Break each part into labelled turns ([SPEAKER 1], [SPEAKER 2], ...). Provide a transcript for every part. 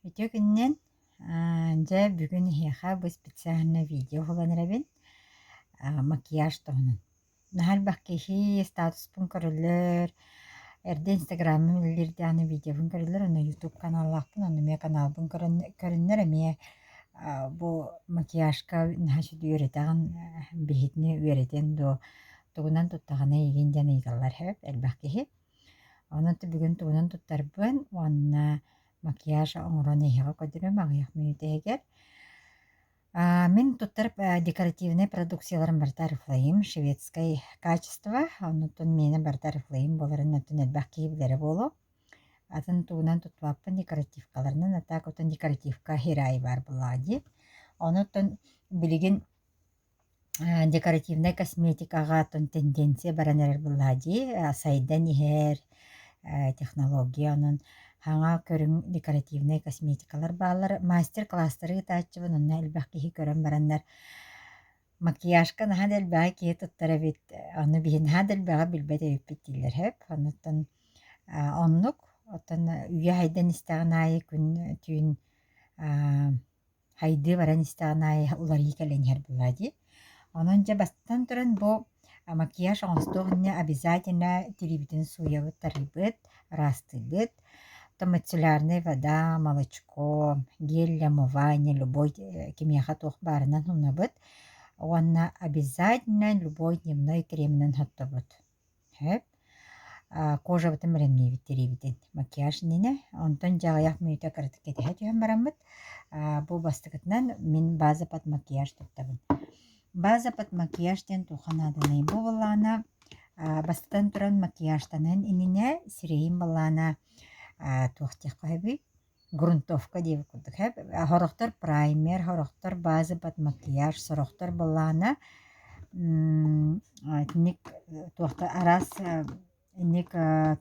[SPEAKER 1] Үтүө күнүнэн! Дьэ, бүгүн эһиэхэ бу специально видео уһулан эрэбин макияж туһунан. Наһаа элбэх киһи статуспун көрөллөр, эрдэ инстаграммын үлэлиир даҕаны видеобун көрөллөр, онно ютуб каналлаахпын, онно эмиэ каналбын көрөннөр эмиэ бу макияжка наһаа үчүгэй үөрэтэҕин, биһитини үөрэтэн дуо, тугунан туттаҕына эйигин диэн ыйыталлар сөп элбэх киһи. Онон бүгүн тугунан туттарбын уонна макияж оҥорон эһиэхэ көрдөрүөм аҕыйах мүнүүтэ иһигэр. Мин туттар декоративнай продукцияларым барыта Oriflame шведскай качество, оннуттан миэнэ барыта Oriflame буоларын оттон элбэх киһи билэрэ буолуо. Атын тугунан туттубаппын декоративкаларынан, а так оттон декоративка херай баар буоллаҕа дии. Онуттан билигин Декоративнай косметикаҕа оттон тенденция баран эрэр буоллаҕа дии, сайдан иһэр технология онон саҥа көрүҥ декоративнай косметикалар бааллар. Мастер-класстары ыытааччыбын, онно элбэх киһи көрөн бараннар макияжка наһаа да элбэҕи киһи туттар эбит, ону биһи наһаа да элбэҕи билбэт эбиппит дииллэр сөп. Онуттан оннук, оттон үйэ сайдан истэҕин аайы күн түүн Хайдыы баран истэҕин аайы уларыйыы кэлэн иһэр буоллаҕа дии. Онон дьэ бастатан туран бу макияж оҥостуох иннинэ обязательно тириибитин сууйабыт, тарыйбыт, ыраастыыбыт. Потом мицеллярная вода, молочко, гель для умывания, любой кимиэхэ туох баарынан суунабыт. Уонна обязательно любой дневной креминэн соттобут. Сөп. Кожабытын бэлэмниибит тириибитин макияж иннинэ. Онтон дьэ аҕыйах мүнүүтэ кыратык кэтэһэ түһэн бараммыт, бу бастакытынан мин база под макияж туттабын. База под макияж диэн туохха нааданый? Бу буоллаҕына бастатан туран макияжтаныан иннинэ сирэйим буоллаҕына туох диэххэ сөбүй? Грунтовка диэбит курдук сөп. Сорохтор праймер, сорохтор база под макияж, сорохтор былаана итинник туохта араас инник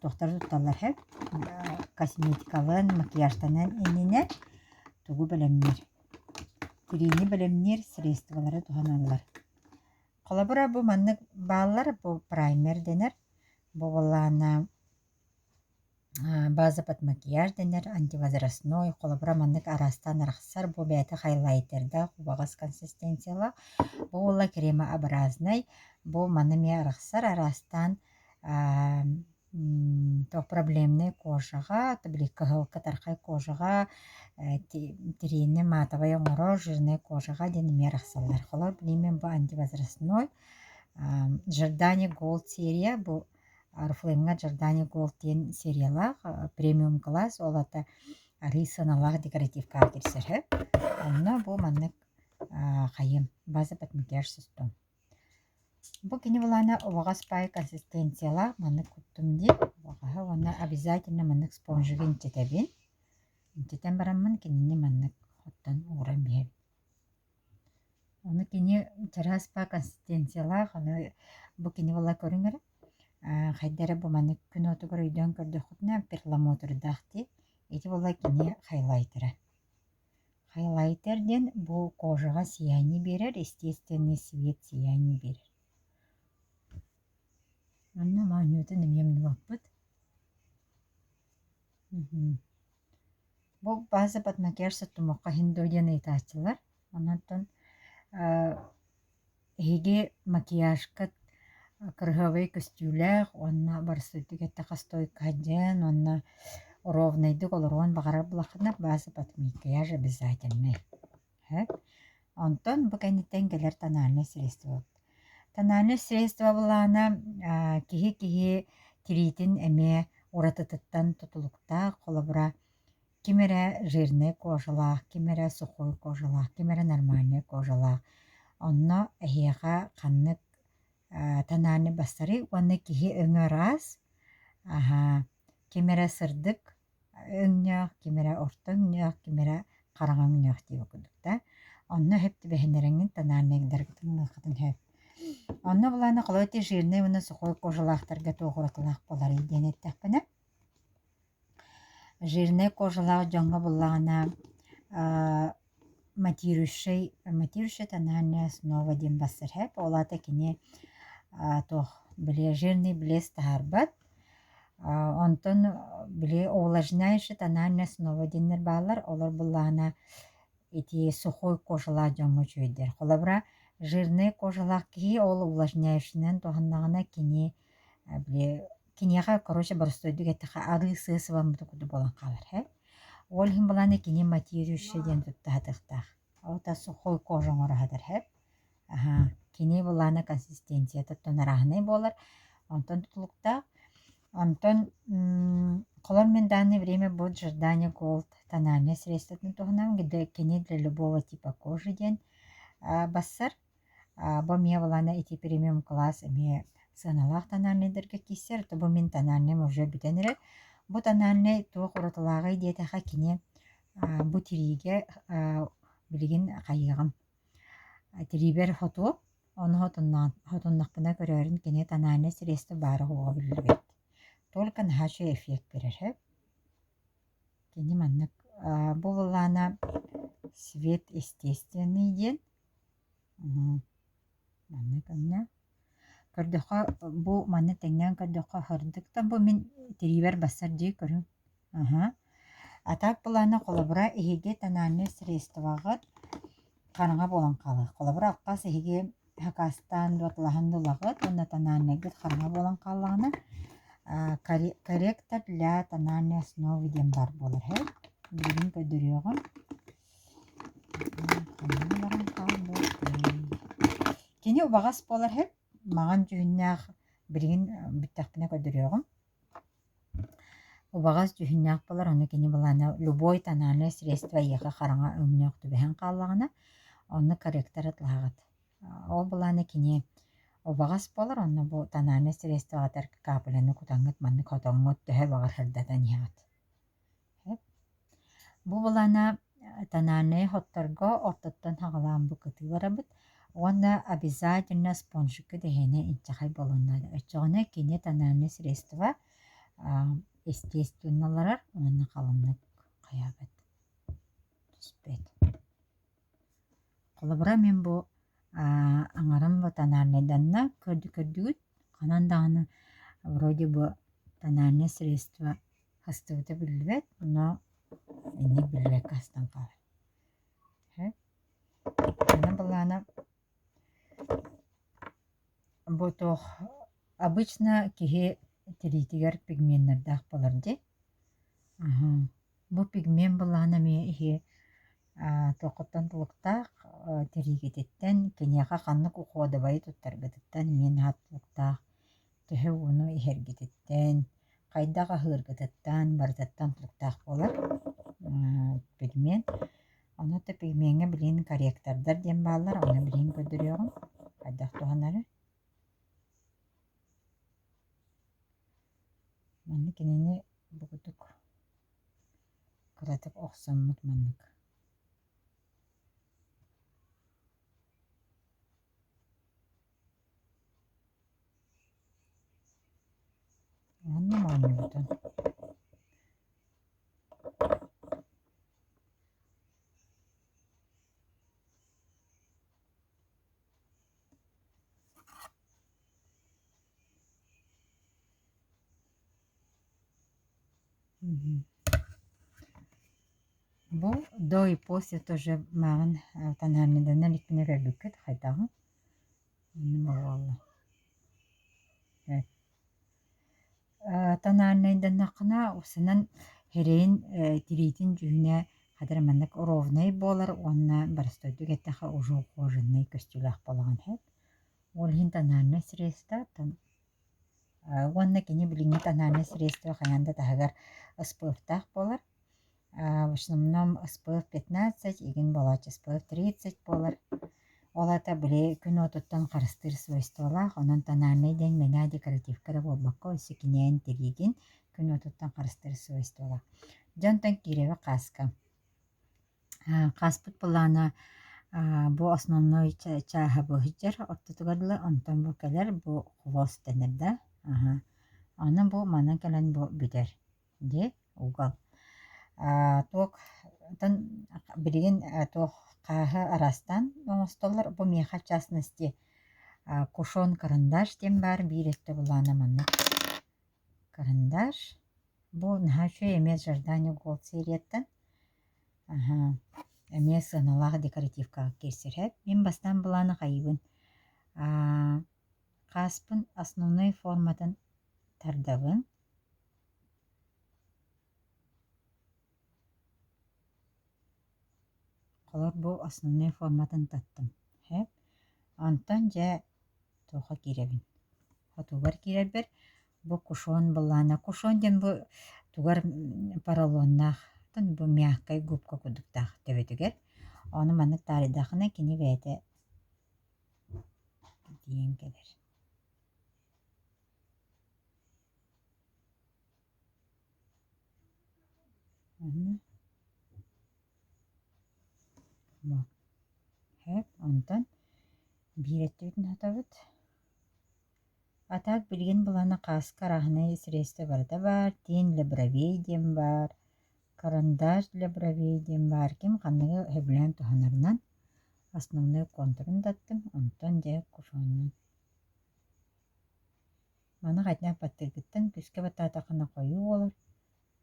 [SPEAKER 1] туохтары тутталлар сөп. Косметикалыын, макияжтанан иннинэ тугу бэлэмниир? Тириини бэлэмниир средстволары туһаналлар. Холобура, бу маннык бааллар, бу праймер дэнэр. Бу былаана База под макияж дэнэр антивозрастной, холобура маннык араастаан арахсар, бу бэйэтэ хайлайтердаах убаҕас консистенциялаах, бу уола кремообразнай, бу маны эмиэ арахсар араастаан туох проблемнай кожаҕа, били кыһыл кытархай кожаҕа тириини матовай оҥорор жирнай кожаҕа диэн эмиэ арахсаллар. Холобур, билигин бу антивозрастной Giordani Gold серия бу Орифлеймҥа Giordani Gold диэн сериялаах премиум класс, ол аата арыый сыаналаах декоративкаҕа киирсэр сөп. Онно бу маннык хайым база под макияж состуом. Бу кини былаана убаҕас паай консистенциялаах маннык куттум дии убаҕаһы уонна обязательно маннык спонжига инчэтэбин. Инчэтэн бараммын кинини маннык оттон ууран биһэбин. Ону кини чараас па консистенциялаах, ону бу кини буолла көрүҥ эрэ, хайда эрэ бу маннык күн уотугар өйдөөн көрдөххүтүнэ перламутрдаах дии, ити буолла кини хайлайтера. Хайлайтер диэн бу кожаҕа сияние биэрэр, естественный свет сияние биэрэр. Онно моонньуутун эмиэ умнубаппыт. Бу база под макияж соттумуохха иһин дуо диэн ыйытааччылар. Онон эһиги макияжкыт кыраһыабай көстүүлээх уонна барсыытык эттэххэ стойка сылдьан уонна ровнайдык олоруон баҕарар буоллаххытына база под макияж обязательнай. Сөп. Онтон бу кэнниттэн кэлэр тональнай средство. Тональнай средство былаана киһи-киһи тириитин эмиэ уратытыттан тутулуктаах. Холобура, ким эрэ жирнай кожалаах, ким эрэ сухой кожалаах, ким эрэ нормальнай кожалаах. Онно эһиэхэ ханнык тональнай бастарый уонна киһи өҥө араас, ким эрэ сырдык өҥнөөх, ким эрэ орто өҥнөөх, ким эрэ хараҥа өҥнөөх диэбит курдук да. Онно сөп түбэһиннэрэҥҥин тональнайдаргытын ылыаххытын сөп. Онно былаана холобур ити жирнай уонна сухой кожалаахтарга туох уратылаах буоларый диэн эттэхпинэ, жирнай кожалаах дьоҥҥо буллаҕына матирующай матирующая тональная основа диэн барсар сөп. Ол аата кини туох били жирный блеск таһаарбат. Онтон били увлажняющая тональная основа диэннэр бааллар, олор былаана ити сухой кожалаах дьоҥҥо үчүгэйдэр. Холобура, жирнай кожалаах киһи ол увлажняющайынан туһаннаҕына кини били киниэхэ короче боростуойдук эттэххэ арыы сыа сыбаммыт курдук буолан хаалар ээ. Ол иһин былаана кини матирующая диэн тутта сатыахтаах. Ол да сухой кожа оҥоро сатар ээ. Аһаа, кини былаана консистенцията оттон арааһынай буолар, онтон тутулуктаах. Онтон холор мин данное время бу Giordani Gold тональное средствотын туһунан кини для любого типа кожи диэн бассар. Бу эмиэ былаана ити премиум класс эмиэ сыаналаах тональнайдарга киирсэр. То бу мин тональным уже бүтэн эрэр. Бу тональнай туох уратылааҕый диэтэхэ кини бу тириигэ билигин хайыаҕым Тириибэр хотуо, ону хотуннахпына көрөөрүн кини тональнай средство баара суоҕа биллибэт. Только наһаа үчүгэй эффект берэр сөп. Кини маннык бу былаана свет естественный диэн маннык өҥнөөх. Көрдөххө бу манна тэҥнээн көрдөххө сырдык да бу мин тириибэр бассар дии көрүҥ. Аһа. А так былаана холобура эһиги тональнай средствоҕыт хараҥа буолан хаалар. Холобура алхас эһиги хакастаан дуоталаһан да ылаҕыт уонна тональнайгыт хараҥа буолан хааллаҕына корректор для тональной основы диэн баар буолар һэ. Билигин көрдөрүөҕүм. Ханна баран хаалбытай? Кини убаҕас буолар һэ. Маҥан дьүһүннээх билигин бүттэхпинэ көрдөрүөҕүм. Убаҕас дьүһүннээх буолар, ону кини былаана любой тональное средство эйиэхэ хараҥа өҥнөөх түбэһэн хааллаҕына, онно корректор ылаҕыт. Ол былаана кини убаҕас буолар, онно бу тональное средствоҕытар капляны кутаҥҥыт маннык хотоҥҥут төһө баҕар сырдатан иһэҕит. Бу былаана тональнай хотторго ортоттон саҕалаан бу кытыы барабыт уонна обязательно спонжикка дэһиэнэ инчэҕэй буолуон наада. Оччоҕуна кини тональнай средство естественно ыларар уонна халыҥнык хайаабат, түспэт. Холобура мин бу аҥарым бу тональнайданна көрдүгүт ханан даҕаны вроде бы тональнай средство Хастыбыта биллибэт, но инник биллибэккэ хастан хаалар. Аны былаана бу туох обычно киһи тириитигэр пигменнэрдээх буолар дии. Бу пигмент былаана эмиэ иһи туоххуттан тулуктаах тириигититтэн киниэхэ ханнык уходовайы туттаргытыттан эмиэ наһаа тутулуктаах төһө ууну иһэргититтэн, хайдах аһыыргытыттан барытыттан тутулуктаах буолар пигмент. Ону да пигмеҥҥэ билигин корректордар диэн бааллар, ону билигин көрдөрүөҕүм хайдах туһанары. Манна кинини бу курдук кыратык охсоммут маннык. Уонна моонньубутун Бу до и после тоже мааҕын тональныйданан иликпинэ көрбүккүт хайдаҕын Онно Тональнайданнаххына устунан эрэйин тириитин дьүһүнэ хадара маннык ровнай буолар уонна боростуойдук эттэххэ уже ухоженнай көстүүлээх буолаҕын сөп. Ол иһин тональнай средство уонна кини билиҥҥи тональнай средство хайаан да таһыгар СПФ-таах буолар. В основном СПФ 15, игин буолааччы СПФ 30 буолар. Ол аата били күн уотуттан харыстыыр свойстволаах, онон тональнай диэн мэнээ декоративка эрэ буолбакка, өссө кинээн тириигин күн уотуттан харыстыыр свойстволаах. Дьэ онтон киирэбит хааска. Хааспыт былаана бу основной чааһа бу сылдьар ортотугар дылы, онтон бу кэлэр бу хвост дэнэр да. Аны бу манан кэлэн бу бүтэр. Дии угал. Туох оттон билигин туох хааһы араастаан оҥостоллор. Бу миэхэ в частности кушон карандаш диэн баар биир өттө былаана маннык. Карандаш. Бу наһаа үчүгэй эмиэ Giordani Gold серияттан. Аһа, эмиэ сыаналаах декоративкаҕа киирсэр. Мин бастаан былааны хайыыбын. Аа, хааспын основной форматын тардабын. Холор бу основной форматын таттым. Сөп. Онтон дьэ туохха киирэбин? Хотугар киирэрбэр бу кушон былаана. Кушон диэн бу тугар поролоннаах, бу мягкай губка курдуктаах төбөтүгэр. Ону маннык таарыйдахына кини бэйэтэ тиийэн кэлэр. Сөп, онтон биир өттүбүтүн хатабыт. А так билигин былаана хааска арааһынай средство барыта баар, тень для бровей диэн баар, карандаш для бровей диэн баар. Ким ханныгы сөбүлээн туһанарынан основной контурун таттым, онтон дьэ кушоннун. Маны хайдах баттыыргыттан күүскэ баттаатаххына хойуу буолар,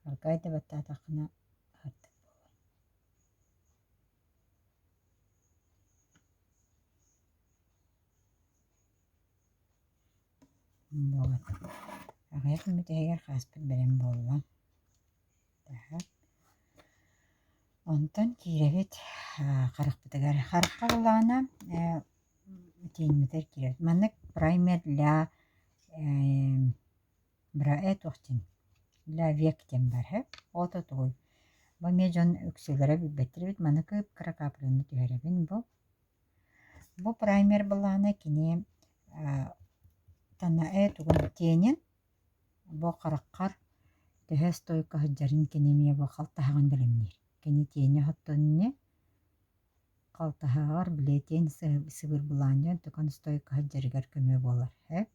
[SPEAKER 1] аргыай да баттаатаххына аһардык буолар. Буолар. Аҕыйах мүнүүтэ хааспыт бэлэм буолла. Так. Онтон киирэбит харахпытыгар. Харахха былаана тиэниммитигэр киирэбит. Маннык праймер для э туох диэн для век диэн баар һэ. Оото тугуй? Бу эмиэ дьон үксүлэрэ билбэттэр эбит. Маны кып-кыра каапельны түһэрэбин бу. Бу праймер былаана кини тана э тугун тиэнин бу хараххар төһө стойка сылдьарын кини эмиэ бу халтаһаҕын бэлэмниир. Кини тиэни оттон Халтаһаҕар билиэтиэн сыбырбылаан тукан стойка сылдьарыгар көмө буолар һэ.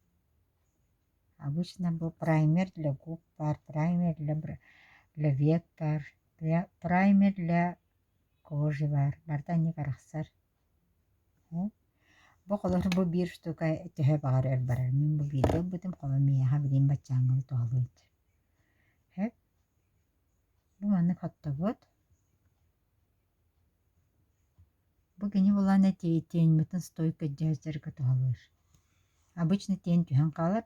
[SPEAKER 1] Обычно бу праймер для губ баар, праймер для для век баар, праймер для кожи баар, барыта инник арахсар. Бу холобур бу биир штука төһө баҕар өр барар. Мин бу бииргэ ылбытым, холобур миэхэ билигин баччааҥҥа туһалыыр. Һэ. Бу маннык хоттобут. Бу кини булаана тиэйиммитин стойка дьээдьэргэ туһалыыр. Обычно тиэйэн түһэн хаалар,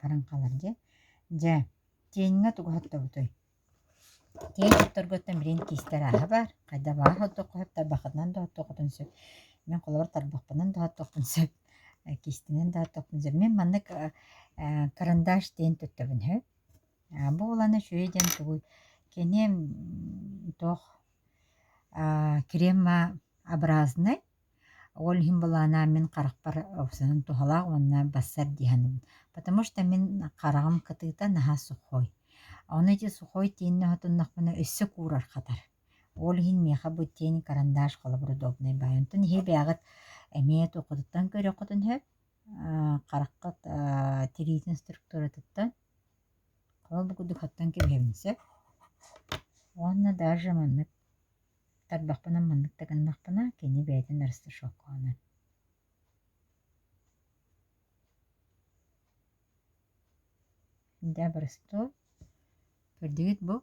[SPEAKER 1] баран хаалар дьэ. Дьэ, тиэйиҥҥэ тугу хоттобутуй? Тиэйэн хотторгуттан билигин киистэр ааһа баар. Хайда баҕар хоттуохха сөп, тарбаххытынан да хоттуоххутун сөп. Мин холобур тарбахпынан да хоттуохпун сөп, киистэнэн да хоттуохпун сөп. Мин маннык карандаш диэн туттабын сөп. Бу улахан үчүгэй диэн тугуй? Кини туох кремообразнай, ол иһин былаана мин харахпар охсуһан туһалаах уонна бассар дии саныыбын. Потому что мин хараҕым кытыыта наһаа сухой. Ону ити сухой тииннэ отуннахпына өссө куурар хатар. Ол иһин миэхэ бу тиин карандаш холобур удобнай баай. Онтон иһи бэйэҕит эмиэ туоххутуттан көрүөххүтүн сөп. Хараххыт тириитин структуратыттан Ол бу курдук хаттан кэбиһэбин сөп. Уонна даже маннык тарбахпынан маннык да гыннахпына кини бэйэтин растушевкаланар. Дьэ боростуой. Көрдүгүт бу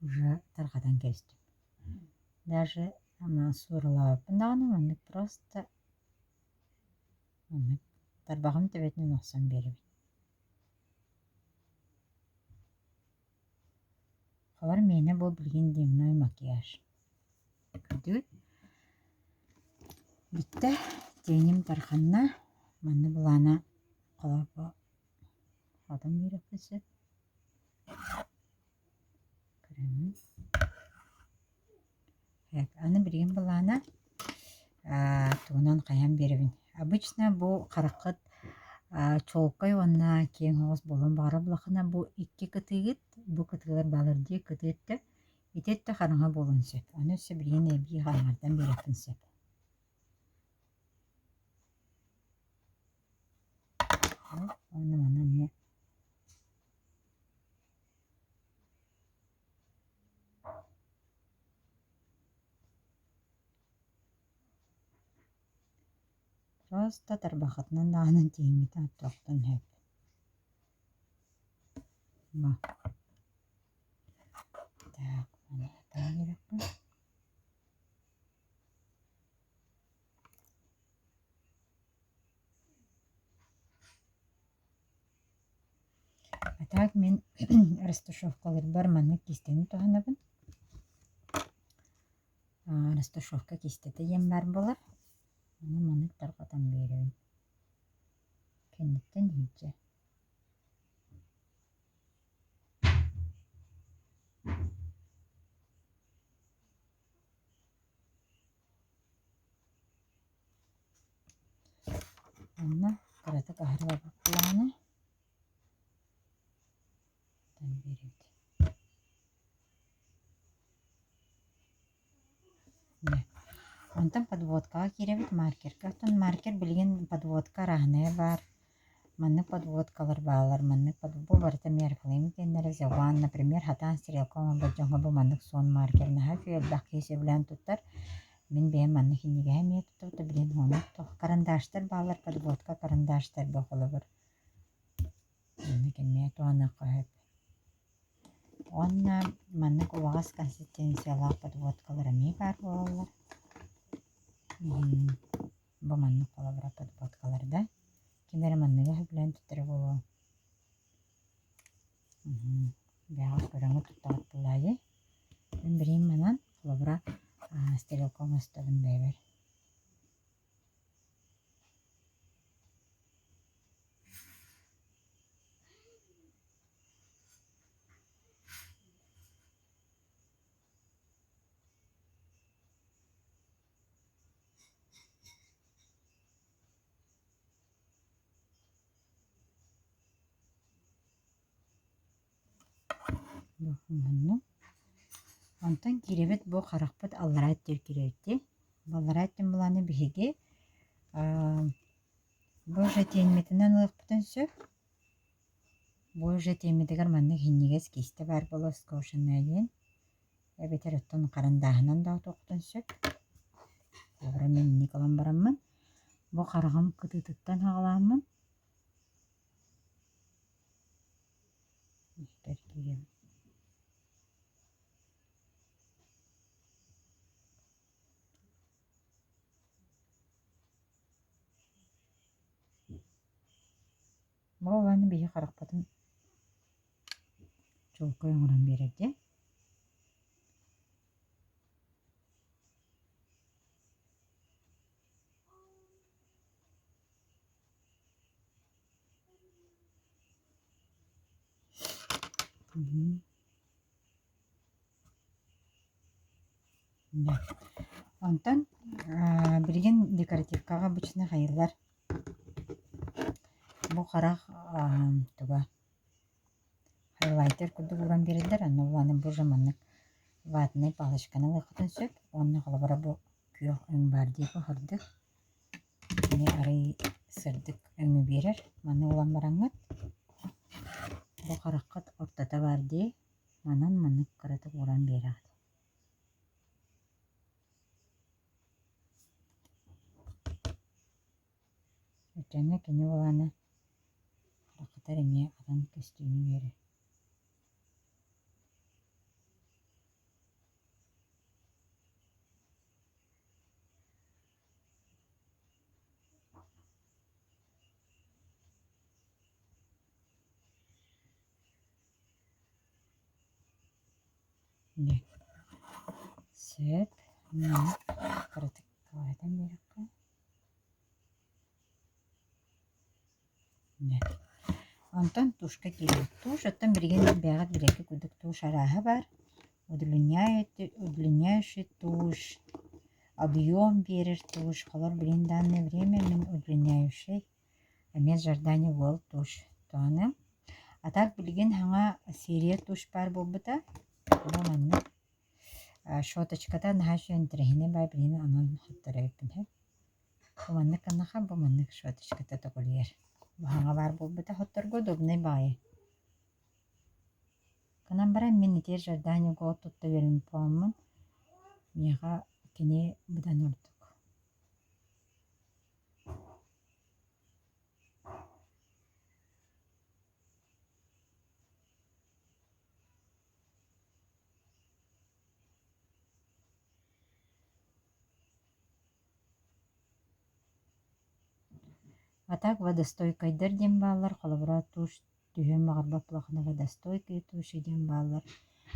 [SPEAKER 1] уже тарҕатан кэбистим. Даже сууралаабаппын даҕаны маннык просто маннык тарбаҕым төбөтүнэн охсон биэрэбин. Холор миэнэ бу билигин дневной макияж. Көрдүгүт? Бүттэ. Тиэним тарханна. Манна былаана холор бу хотон биэриэхпин сөп. Көрөммүн. Аны билигин былаана тугунан хайаан биэрэбин. Обычно бу хараххыт чуолкай уонна киэҥ оҕус буолуон баҕарар буоллаххына бу икки кытыыгыт, бу кытыылар бааллар дии кытыы өттө, ити өттө хараҥа буолуон сөп. Ону өссө билигин эбии хараҥардан биэриэхпин сөп. Уонна маны эмиэ Просто тарбахытынан даҕаны тииҥҥитин оттуохтун сөп. Бу. Так, маны атаан биэриэхпин. А так мин растушевкаларбар маннык киистэни туһанабын. Растушевка киистэтэ диэн баар буолар. Ону маннык тарҕатан биэрэбин. Кэнниттэн иһирдьэ. Онно кыратык аһары барбыт буоллаҕына биэрэбит. Онтон подводкаҕа киирэбит маркерга. Оттон маркер билигин подводка арааһынайа баар. Маннык подводкалар бааллар, маннык бу барыта Мерфлейм диэннэрэ The One, например, хатаан стрелка оҥорбут дьоҥҥо бу маннык суон маркер наһаа үчүгэй элбэх киһи сөбүлээн туттар. Мин бэйэм маннык инигэһэ эмиэ туттубут, билигин оннук карандаштар бааллар, подводка карандаштар бу холобур. Маннык эмиэ туһаныахха сөп. Уонна маннык убаҕас консистенциялаах подводкалар эмиэ баар буолаллар. Бу маннык холобура подводкалар да ким эрэ манныгы сөбүлээн туттара буолуо. Бэйэҕит көрөҥҥүт туттаҕыт буоллаа дии. Мин билигин манан холобура стрелка оҥостобун бэйэбэр. Онтон киирэбит бу харахпыт аллараа өттүгэр киирэбит дии. Аллараа өттүн булааны биһиги бу уже тиэммитинэн ылыахпытын сөп. Бу уже тиэммитигэр маннык иһинньигэс киистэ баар буолуо скошенная диэн. Эбэтэр оттон харандааһынан да отуохпутун сөп. Холобура мин инник ылан бараммын, бу хараҕым кытыытыттан саҕалааммын иһигэр киирэбин. Бу ылан биһи харахпытын чуолкай оҥорон биэрэр дии. Онтон билигин декоративкаҕа обычно хайыллар Бу харах туга хайлайтер курдук ууран биэрэллэр, онно аны бу же маннык ватнай палочканы ылыаххытын сөп уонна холобура бу күөх өҥ баар дии бу сырдык кини арый сырдык өҥү биэрэр маны ылан бараҥҥыт бу хараххыт ортото баар дии манан маннык кыратык ууран биэрэҕит. Өтөҥҥө кини уоланы хараххытар эмиэ атын көстүүнү биэрэр. Сөп, кыратык кылаатан биэрэххэ. Онтон тушка киирбит. Тушь оттон билигин бэйэҕит билэргит курдук тушь арааһа баар. Удлиняющий тушь, объем биэрэр тушь. Холор билигин данное время мин удлиняющий эмиэ Жордани World тушь туһаныам. А так билигин саҥа серия тушь баар буолбута. Бу маннык щеточката наһаа үчүгэй интэриэһинэй баар билигин онон хоттор эбиппин сөп. Бу маннык гыннаха бу маннык щеточката токулуйар. Бу саҥа баар буолбута хотторго удобнай баҕайы. Гынан баран мин ити Жордани Gold тутта үөрэммит буоламмын миэхэ кини быдан ордук. А так водостойкайдар диэн бааллар, холобура тушь түһүөн баҕарбат буоллаххына водостойкие туши диэн бааллар.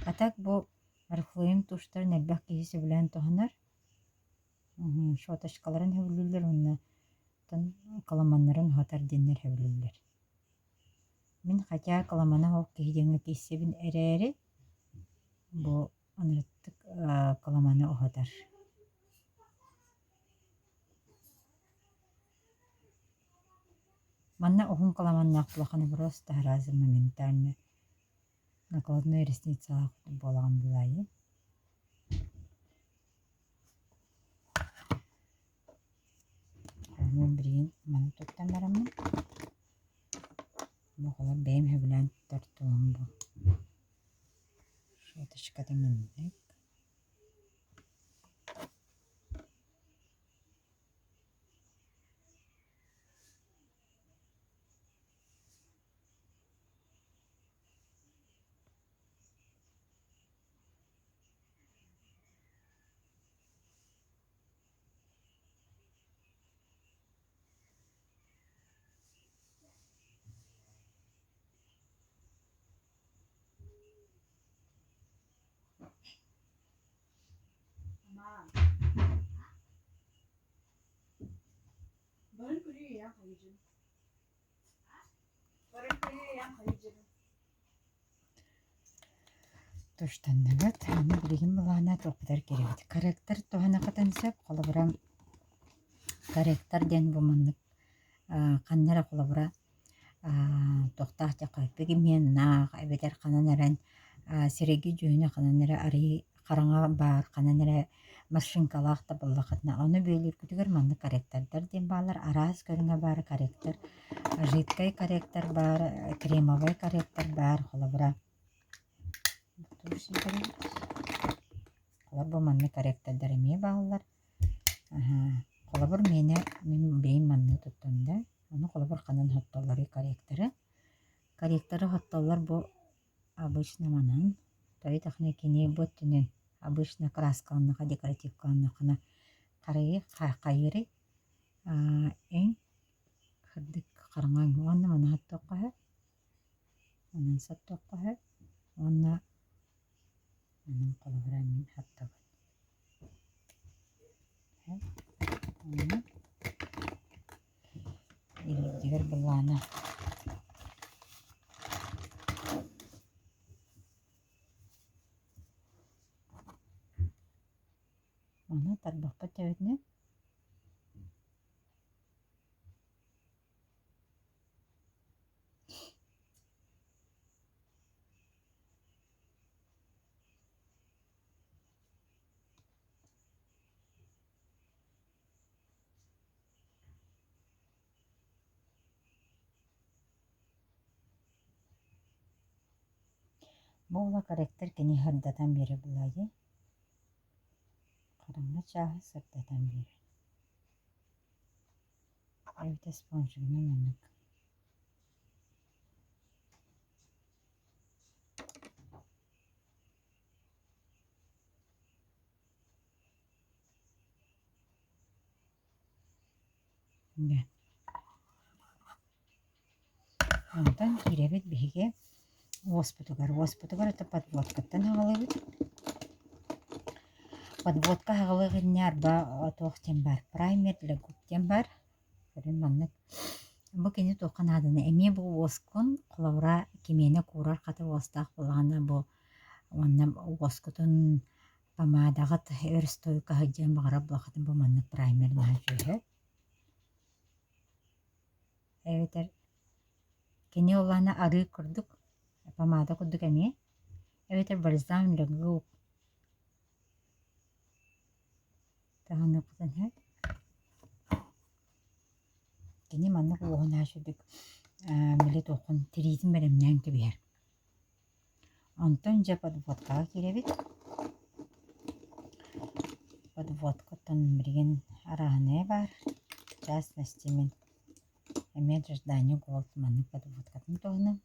[SPEAKER 1] А так бу Oriflame туштарын элбэх киһи сөбүлээн туһанар. Щеточкаларын сөбүлүүллэр уонна кыламаннарын уһатар диэннэр сөбүлүүллэр. Мин хотя кыламана суох киһи диэҥҥэ киирсэбин эрээри, бу ынырыктык кыламаны уһатар. Манна уһун кыламаннаах улаханы просто сразу моментально накладной ресницалаах буолаҕын булаайы. Мин билигин маны туттан бараммын, бу оҕолор бэйэм сөбүлээн туттар туоһум бу. Щеточката маннык. Туштанныбыт, аны билигин былаана туохпутар киирэбит. Корректор туһаныаххытын сөп, холобура корректор диэн бу маннык ханна эрэ холобура туохтаах диэххэ пигменнаах эбэтэр ханан эрэн сирэйгэ дьүһүнэ ханан эрэ арыый хараҥа баар ханан эрэ машинкалаах да буоллаххытына ону бүөлүүргүтүгэр маннык корректордар диэн бааллар араас көрүҥэ баар корректор жидкай корректор баар кремовай корректор баар холобура холобур бу маннык корректордар эмиэ бааллар Холобур миэнэ мин бэйэм маннык туттан да ону холобур ханан хоттоллоруй корректоры. Корректоры хоттоллор бу обычно манан тоҕо кини бу өттүнэн обычно краскаланнаха декоративкаланнаххына харайы хайыырый эн сырдык хараҥаҥ уонна маны хоттуохха сөп онон соттуохха сөп уонна онон холобура мин хатtabын Илиитигэр былаана Ону тарбахпыт төбөтүнэн Бу уола корректор кини сырдатан биэрэр буолаа дии Хараҥа чааһы сырдатан биэрэр Эбэтэр спонжигынан маннык Онтон киирэбит биһиги уоспутугар. Уоспутугар это подводкаттан аҕалабыт. Подводка аҕалыах иннинэ арба туох диэн баар праймер для губ диэн баар. Көрүн маннык. Бу кини туохха нааданы эмиэ бу уоскун холобура кимиэнэ куурар хата уостаах буоллаҕына бу уонна уоскутун помадаҕыт өр стойка сылдьыан баҕарар буоллаххытына бу маннык праймер наһаа үчүгэй. Эбэтэр кини улаана арыы курдук, помада курдук эмиэ, эбэтэр бальзам для губ таһыныахпытын сөп. Кини маннык уоһун аашырдык били туоххун тириитин бэлэмнээн кэбиһэр. Онтон дьэ подводкаҕа киирэбит. Подводкаттан билигин арааһынайа баар. В частности мин эмиэ Ждани Голд маннык подводкатын туһунан.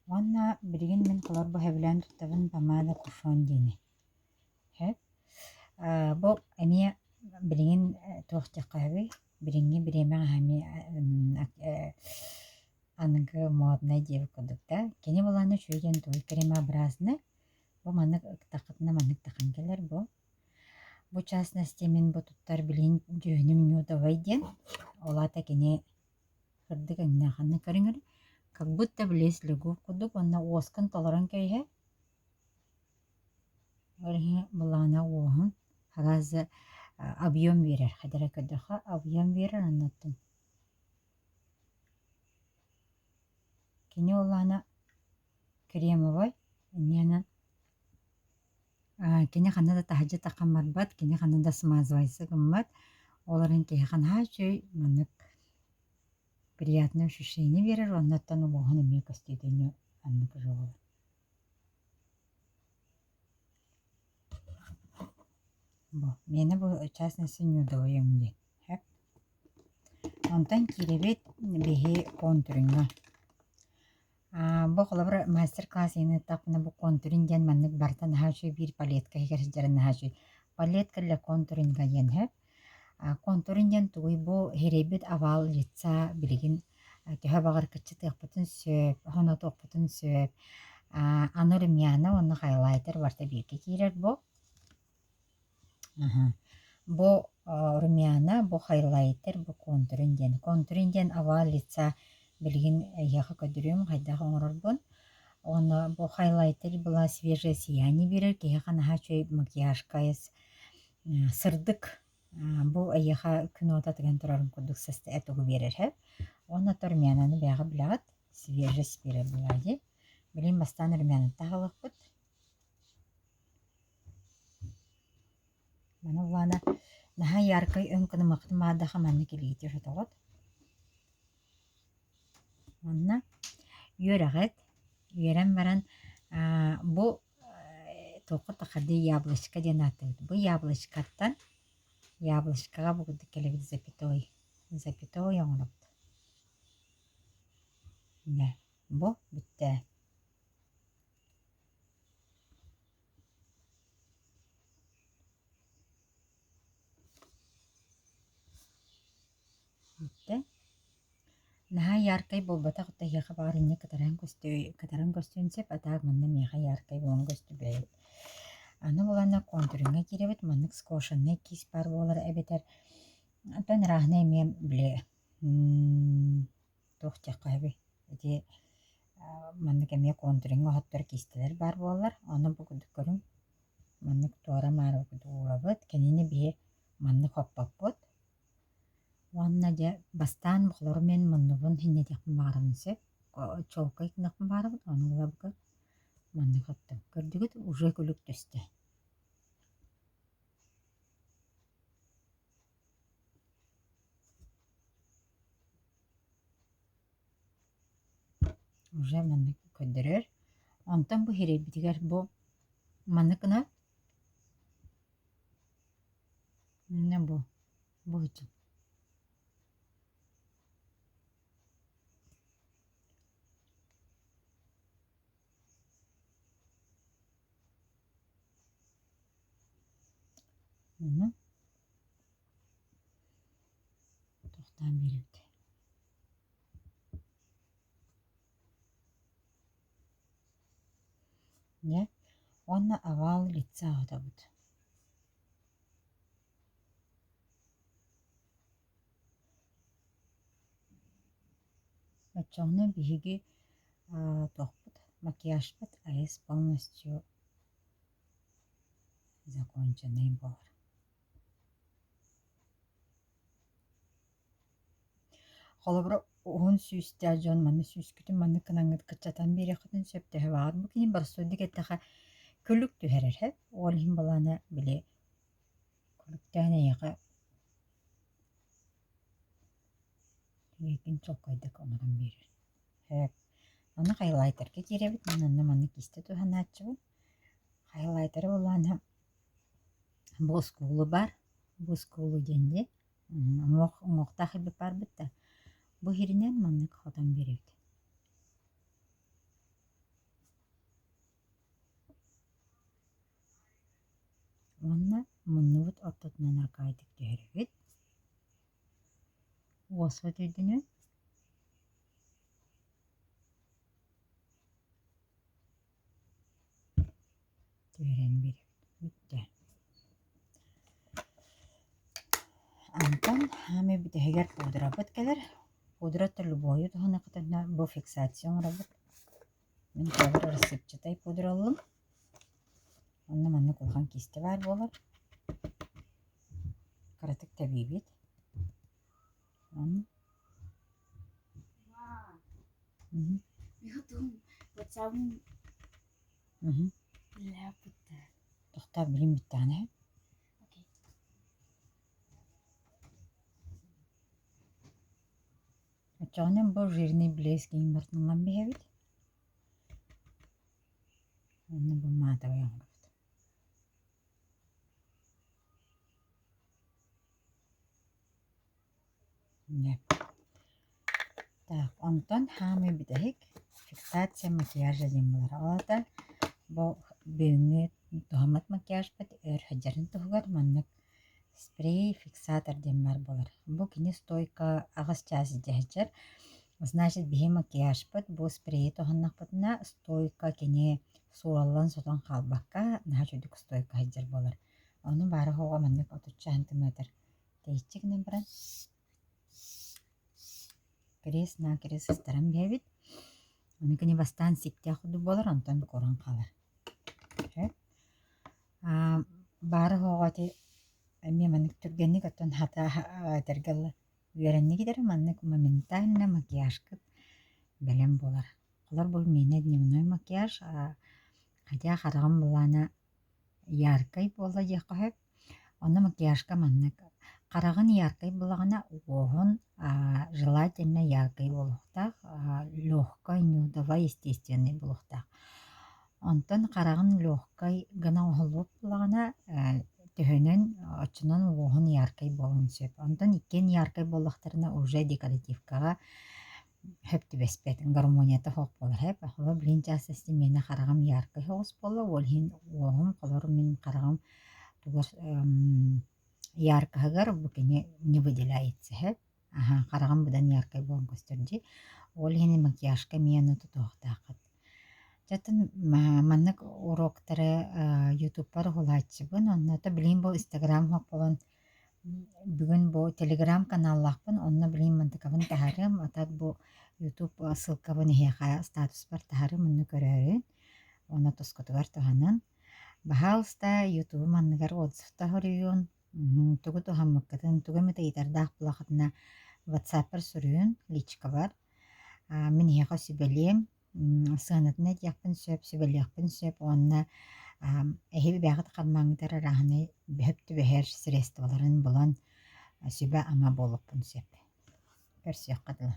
[SPEAKER 1] Уонна билигин мин холобур сөбүлээн туттабын помада кушон диэни. Сөп. Бу эмиэ билигин туох диэххэ сөбүй? Билиҥҥи бириэмэҕэ эмиэ аныгы моднай диэбит курдук да. Кини былаана үчүгэй диэн тугуй кремообразный. Бу маннык ыктаххытына маннык тахан кэлэр бу. Бу частности мин бу туттар билигин дьүһүнүм нюдовай диэн. Ол аата кини Сырдык өҥнөөх ханна көрүҥэр как будто блеск лягушка курдук уонна уоскун толорон кэбиһэр. Ол иһин былаана уоһун араас объем биэрэр хадара көрдөххө объем биэрэр оннуттан Кини улаана кремовай инньээнэн кини ханна да таһырдьа таххан барбат, кини ханна да смазывайса гыммат. Ол эрэн киһиэхэ наһаа үчүгэй маннык приятное ощущение биэрэр уонна оттон уоһун эмиэ көстүүтэ оннук уже буолар. Бу миэнэ бу частности нюдовый өҥ диэн. Сөп. Онтон киирэбит биһи контуриҥҥа. Бу холобур мастер-класс иһин ыыттахпына бу контуринг диэн маннык барыта наһаа үчүгэй биир палетка иһигэр сылдьарын наһаа үчүгэй. Палетка для контуринга диэн сөп. Контуринг диэн тугуй бу иһирэйбит овал лица билигин төһө баҕар кыччатыахпытын сөп, хонотуохпутун сөп. Аны румяна уонна хайлайтер барыта бииргэ киирэр бу. Бу румяна, бу хайлайтер, бу контуринг диэн. Контуринг диэн овал лица билигин эйиэхэ көрдөрүөм хайдах оҥорорбун. Уонна бу хайлайтер была свежее сияние биэрэр киһиэхэ наһаа үчүгэй макияжка сырдык бу эйиэхэ күн уота тыган турарын курдук тугу биэрэр сөп. Уонна то румянаны бэйэҕэ билэҕит свежесть биэрэр буолаа дии. Билигин бастаан румянаттан аһылыахпыт. Маны Улаана наһаа яркай өҥ кынымахтын баардаха маннык илиитэ сотоҕут. Уонна үөрэҕит, үөрэн баран бу туохха таххардыы яблочко диэн ааттыыбыт. Бу яблочкаттан яблочкаҕа бу курдук кэлэбит запятой запятой оҥоробут. Дьэ, бу бүттэ. Бүттэ. Наһаа яркай буолбатах да эһиэхэ баҕар инньэ кытаран көстүө кытаран көстүөн сөп, а так манна миэхэ яркай буолан көстүбэт. Аны буланна контуриҥҥа киирэбит, маннык скошенный кисть баар буолар эбэтэр оттон ырааһынай эмиэ били туох диэххэ сөбүй ити маннык эмиэ контуриҥҥа оһоттор киистэлэр баар буоллар, ону бу курдук көрүҥ маннык туора-маары курдук уурабыт, кинини биһи маннык хоппоппут Уонна дьэ бастаан холобур мин муннубун иһиннэтиэхпин баҕарабын сөп, чуолкай гыныахпын баҕарабын, ону ыла маннык оттон көрдүгүт уже күлүк түстэ. Уже маннык көрдөрөр. Онтон бу иһирэйбитигэр бу маннык гына Иннэ бу бу ити Ону тохтоон биэрэбит. Дьэ, уонна овал лица отобут. Оччоҕуна биһиги туохпут макияжпыт айыс полностью законченный буолар. Холобура, уһун сүүстээх дьон манна сүүскүтүн маннык гынаҥҥыт кыччатан биэриэххитин сөп төһө баҕар бу кини боростуойдук эттэхэ күлүк түһэрэр һэ ол иһин былаана били күлүктээн эйиэхэ Түгэйкин чуолкайдык оҥорон биэрэр. Сөп. Аны хайлайтерга киирэбит. Мин онно маннык киистэ туһанааччыбын. Хайлайтеры булаана бу оскуолу бар. Бу оскуолу диэн дии. Уҥуох уҥуохтаах эбит баарбыт да. Бу иһиринэн маннык хотон биэрэбит. Ортотунан аркаайдык түһэрэбит. Уоспут үрдүнэн түһэрэн биэрэбит. Бүттэ. Онтон хаамыы бүтэһигэр пудрабыт кэлэр. Пудрата любойу туһаныаххытына бу фиксация оҥоробут. Мин холобур рассыпчатай пудра ыллым. Онно маннык улахан киистэ баар буолар. Кыратык тэбиибит. Уонна Тохтоо билим бүттэҕинэ Оччоҕуна бу жирный блеск иһин бартыллан биһэбит. Уонна бу матовый оҥоробут. Так, онтон хаамыы бүтэһик фиксация макияжа диэн буолар. Ол аата бу бүгүҥҥү туһаммыт макияжпыт өр сылдьарын туһугар маннык спрей фиксатор диэн баар буолар. Бу кини стойка аҕыс чаас илдьэ сылдьар. Значит биһи макияжпыт бу спрейи туһаннахпытына стойка кини суураллан сотон хаалбакка наһаа үчүгдүк стойка сылдьар буолар. Ону баара суоҕа маннык отучча сантиметр Тэйиччи гынан баран кириэс-накириэс ыстаран биэрэбит. Ону кини бастаан сиктээх курдук буолар, онтон кууран хаалар. Сөп. Аа баара суоҕа ити эмиэ маннык түргэнник оттон хата этэргэ дылы үөрэннигит эрэ маннык моментально макияжкыт бэлэм буолар. Холор бу миэнэ дневной макияж, а хотя хараҕым былаана яркай буолла диэххэ сөп. Онно макияжка маннык хараҕын яркай буоллаҕына уоһун желательно яркай буолуохтаах, легкай, нюдовай, естественный буолуохтаах. Онтон хараҕын легкай гына оҥоһуллубут буоллаҕына төһөнөн оччонон уоһун яркай буолуон сөп. Онтон иккиэн яркай буоллахтарына уже декоративкаҕа сөп түбэспэт, гармонията суох буолар сөп. Холобур, билин чаас миэнэ хараҕым яркай соҕус буолла, ол иһин уоһум, холобур, мин хараҕым тугар яркаһыгар бу кини не выделяется сөп. Аһаа, хараҕым быдан яркай буолан көстөр дии. Ол иһин макияжка эмиэ ону тутуһуохтааххыт. Дьэ оттон маннык уроктары ютубпар уһулааччыбын, онно билигин бу инстаграм суох буолан Бүгүн бу телеграм-каналлаахпын, онно билигин мантыкабын таһаарыам, а так бу ютуб ссылкабын эһиэхэ статуспар таһаарыам, онно көрөөрүн уонна тускутугар туһанан. Баһаалыста, ютубум анныгар отзывта суруйун, тугу туһаммыккытын, тугу эмит ыйытардаах буоллаххытына ватсаппар суруйун, личкабар. Мин эһиэхэ сүбэлиэм, сыанатын этиэхпин сөп, сүбэлиэхпин сөп уонна эһиги бэйэҕит хармааҥҥытыгар арааһынай сөп түбэһэр средстволарын булан сүбэ-ама буолуохпун сөп. Көрсүөххэ дылы.